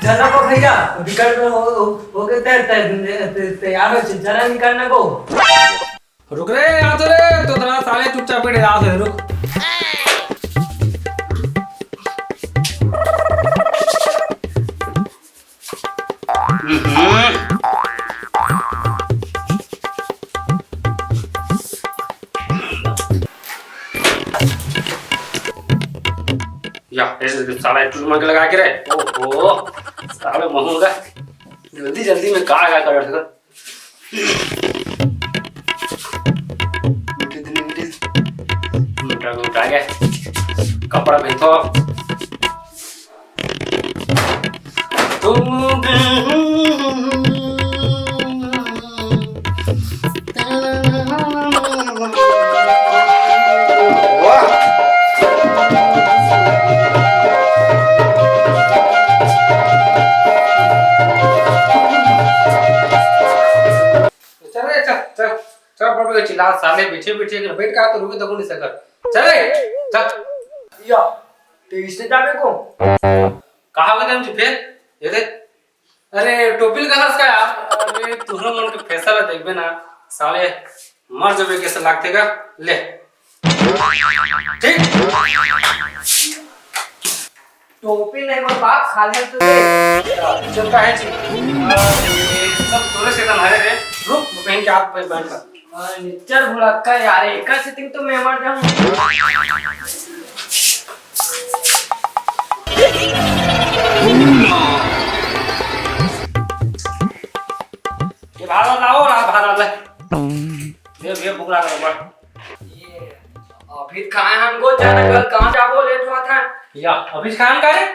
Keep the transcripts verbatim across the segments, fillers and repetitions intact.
चला को भैया, विकल्प हो, हो, हो गए तै-, तै-, तै-, तैयार हो, चला निकलना को। रुक रे, आ तो रे, तो तेरा साले चुपचाप बैठ जा, आ तो रुक। या, ऐसे साला टूल मग लगा के रे। ओहो, साले महूंगा। जल्दी, जल्दी में का, का कर रहा था? मीठे दिन, मीठे दिन। मोटा, मोटा गया। कपड़ा पहन तो। तुम वाह। चल रे, चल, चल, चल, बड़ बड़ चिल्ला साले, बैठे बैठे अगर बैठ का तो रुके तो नहीं सकर। चल रे, चल। या, तो इसने जाबे को? कहाँ गए हम जी फिर? ये देख। अरे, टोपी लगा उसका यार। अरे, तुहरा मन के फैसला देखबे ना, साले मर जबे कैसे लागते का। ले। ठीक? टोपी नहीं, वो बाप खा ले तो दे। चल, का है जी? अरे, सब तोरे से कन हरे रे। रुक, पहन के आप पे बैठ कर। अरे, निच्चर भुलक्का यार, एकर सेटिंग तो मैं मर जाऊं। ये भाड़ा लाओ ना, भाड़ा ले। ये, ये भूख लगा बड़। ये अभी खाए हमको जाना, कल कहाँ जाबो, लेट हुआ था। या, अभी खान का है?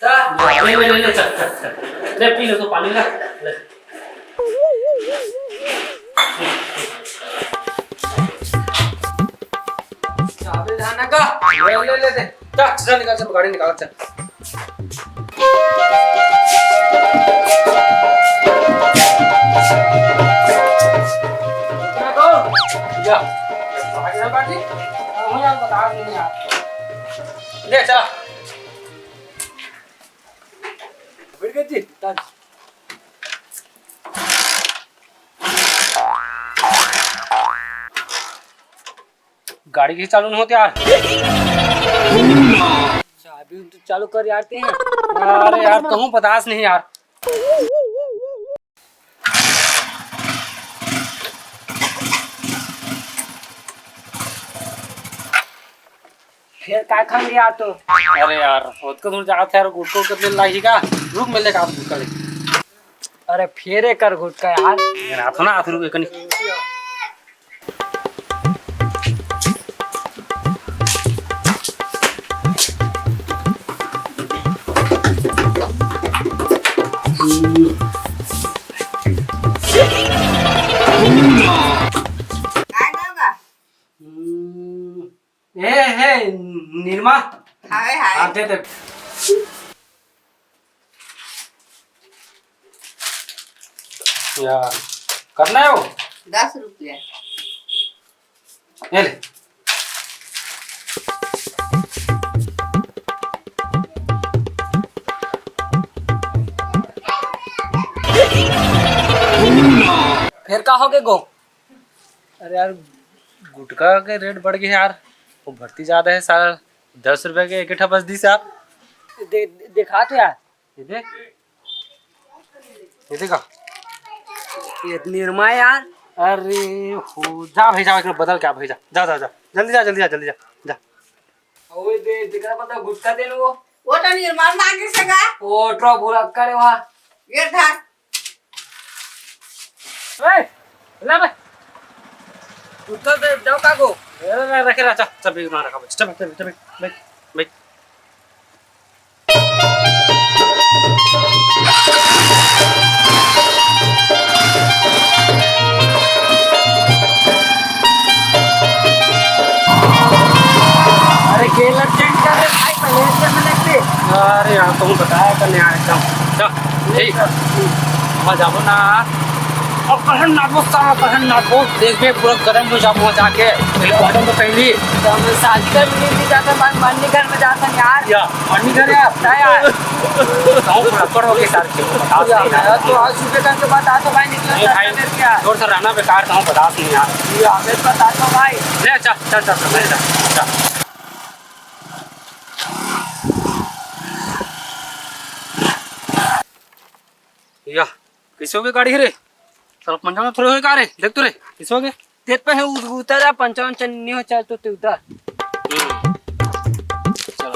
ता? ले, ले, ले, ले, चल, चल, चल। ले, पी ले तो पानी ला। ले। चाबी लाना का? ले, ले, ले, दे। चल, चल, निकाल, चल, गाड़ी निकाल, चल। जा। आ गया बाटी? हाँ, हो यार, बता नहीं यार। ले, चला। बैठ गए जी? गाड़ी की चालू नहीं होती यार। चाबी तो चालू कर यार ते। अरे यार, कहूँ बर्दाश्त नहीं यार। फिर काय खान यार तो? अरे यार, खुद को दूर जाते यार, गुटको कितने लागी का? रुक, मैं लेके आप गुटका लेके। अरे फेरे कर गुटका यार। यार, हाथ ना, हाथ रुक, कनी। काय नाव का? हम्म, ए, हे, निर्मा। हाय, हाय। हाथ दे दे। यार, करना है वो? दस रुपया। ये ले। फिर का हो गए गो? अरे यार, गुटखा के रेट बढ़ गए यार, वो भर्ती ज्यादा है साला, दस रुपए के एक ठा बस दी साहब। दे, दिखा तो यार। ये देख, ये देखा। ये निर्मा यार। अरे हो, जा भाई जा, एक बदल के आ भाई, जा, जा, जा, जा, जल्दी जा, जल्दी जा, जल्दी जा, जा। ओए दे, दिखा पता गुटखा देन वो। वो तो निर्मा मांगे से का? ओ ट्रक भुलक्का रे वहाँ। ये धर। ए, ला बे। उतर दे, जाओ काको। ए, ला, ला, रखे रहा, चल, चल, बैग में रखा, चल, चल, चल, बैग, बैग, बैग। अरे, गेयर चेंज कर दे भाई, पहले से मैंने से। अरे, यार, तुम बताया कर, यार, एकदम। चल, ठीक। अब जाबो ना। अब कहन नाचबो साला, कहन नाचबो, देखबे पूरा गरम हो जाबो जाके। पहले ऑटो तो पहली। तो हम शादी कर भी नहीं जाते, बस मन्नी घर में जाते हैं यार। या मन्नी घर यार। ना यार। गाँव में रखड़ हो गए सार के, बता यार, नहीं यार। तो आज सुबह करके बता तो भाई, निकल नहीं भाई, जाते हैं क्या? थोड़ा सा रहना बेकार था, बता नहीं यार। ये हमें बता तो भाई। ले, चल, चल, चल, चल, ले, चल, चल। या, कैसे हो गए गाड़ी रे? साला पंचर थोड़े होए का रे? देख तो रे, कैसे हो गए? देख पे है, उ-, उतर जा, पंचर वंचर नहीं हो, चल तो तू उतर। हम्म। चलो।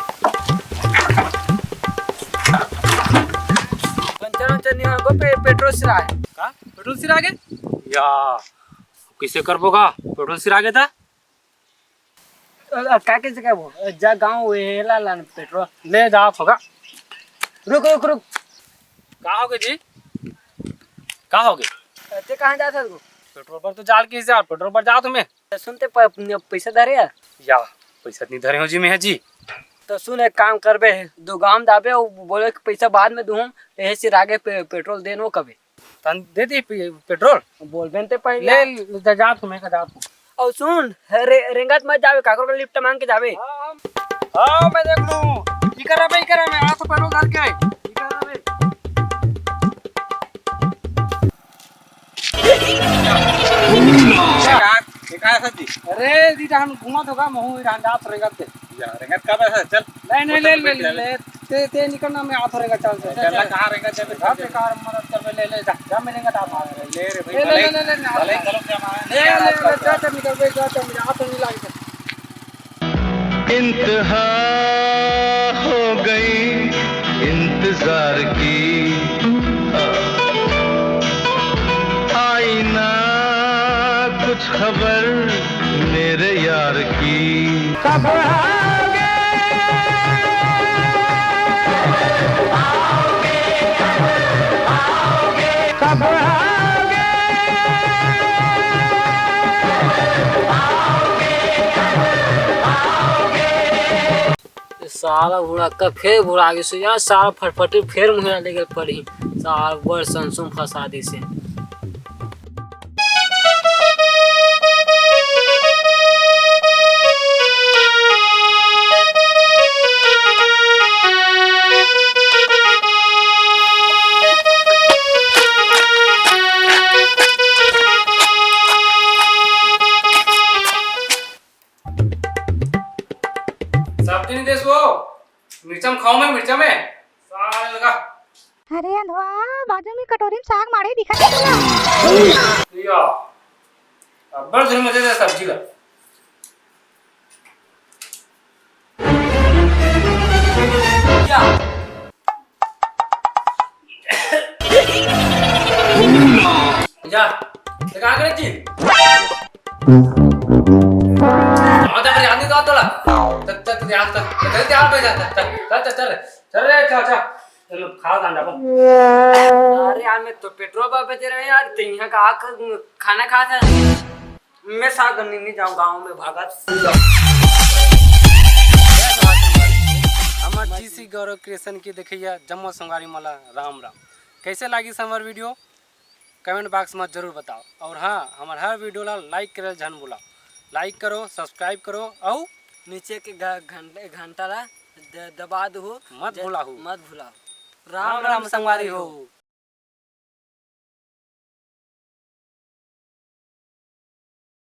पंचर वंचर नहीं हो, पे-, पेट्रोल सिरा है। का? पेट्रोल सिरा गए? या, कैसे करबो का? पेट्रोल सिरा गए था? अ, अ, का कैसे का वो? अ, जा गाँव वेला लान पेट्रोल। ले जा होगा। रुक, रुक, रुक। का हो गए जी? का हो गए? अ, ते कहाँ जात हस गो? पेट्रोल पर तो जाल के जा, पेट्रोल पर जा तुम्हें। सुनते प-, पैसा धरे है? या, पैसा नहीं धरे हो जी मैं जी। तो सुन, एक काम करबे, दो गाँव दाबे, वो बोले कि पैसा बाद में दूँ, यही सिर आगे पे-, पेट्रोल देनो कबे। तन दे दी पे-, पेट्रोल। बोलबे न ते पहले। ले, ले, जा, जा, तुम्हें का जा तू। और सुन, रे-, रेंगत मत जावे, काकरो का लिफ्ट मांग के जावे। हाँ, हाँ, मैं देख लूँ। इकर अबे, इकर मैं, आ तो पेट्रोल डाल के। इकर अबे। का, ये का है सर जी? अरे, जी, जहाँ घूमत होगा, महू जहाँ जात रेंगत के। या, रेंगत का पैसा? चल। नहीं, नहीं, ले, ले, ले, ले। ते, ते निकल ना, मैं आत रेंगत, चल, चल, चल, चल। कहाँ रेंगत जाबे? जा, बेकार मदद करबे, ले, ले, जा, जा, मैं रेंगत आत। ले रे भाई, ले, ले, भले, ले, ले, ले, भले ले। करो क्या मांगे, ले, ले, ले, जा, जा, चल, निकल बे, जा, चल, मुझे आत नहीं लागे। इंतहा हो गई इंतजार की, आई ना कुछ खबर मेरे यार की। कब आओगे, कब आओगे? साला भुड़क्का फेर भुड़ा गे से यार, साला फटफटी फेर मुँह ले गए पड़ी, साला बड़ संसुम फंसा दी से। सब्जी नहीं देस वो, मिर्चा में खाओ मैं, मिर्चा में। साला लगा। अरे अंधवा, बाजू में कटोरी में साग माड़े दिखा दे तोला। या, अब्बड़ धुर मजे दे सब्जी ला। या। जा, ते का करे जी? आधा बारी आदमी का तोला। चल, चल, चल, यार, चल, चल, चल, चल, चल, चल, चल, चल, चल रे, चल, चल। चलो, खा गांजा बा। अरे यार, मैं तो पेट्रोल पंप पे दे रहे हैं यार, ते यहाँ का आके खाना खात है। मैं साथ नहीं, नहीं जाऊँ गाँव में भागत। हमर जीसी गौरव क्रिएशन के देखइया जम्मो संगवारी मन ला राम राम। कैसे लागिस हमर वीडियो, कमेंट बॉक्स में जरूर बताओ। और हाँ, हमर हर वीडियो ला लाइक करे झन भूला, लाइक करो, सब्सक्राइब करो, और नीचे के घ-, घंटे, घंटा ला द-, दबा दो, मत जे-, भुलाहू। मत भुलाओ। राम राम राम संगवारी संगवारी हो। हो।